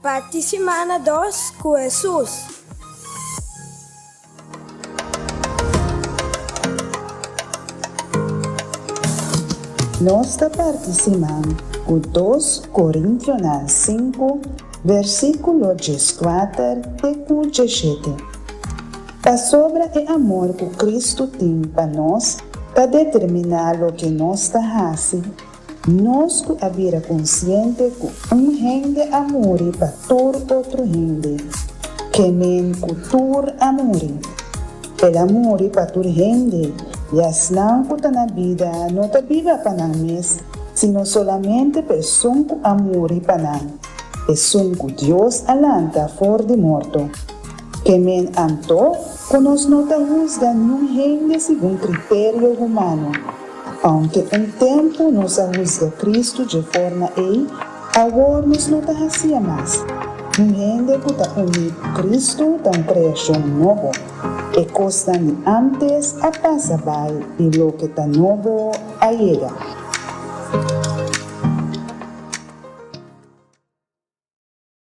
Parti simana dos ku Hesus. Nos ta parti siman ku dos Korintionan sinku, versíkulo 14 te ku 17. Pasobra e amor ku Kristu tin pa nos ta determiná loke nos ta hasi, Nos ku a bira konsiente ku un hende a muri pa tur otro hende, ke men ku tur a muri. El a muri pa tur hende, i esnan ku ta na bida no ta biba pa nan mes, sino solamente pa esun ku a muri pa nan, esun ku Dios a lanta for di morto. Ke men anto ku nos no ta husga niun hende segun kriterio humano. Aunke un tempu nos a husga Kristu dje forma ei, awor nos no ta hasia mas. Un hende ku ta uní ku Kristu ta un kreashon nobo. E kosnan di ántes a pasa bai i loke ta nobo a yega.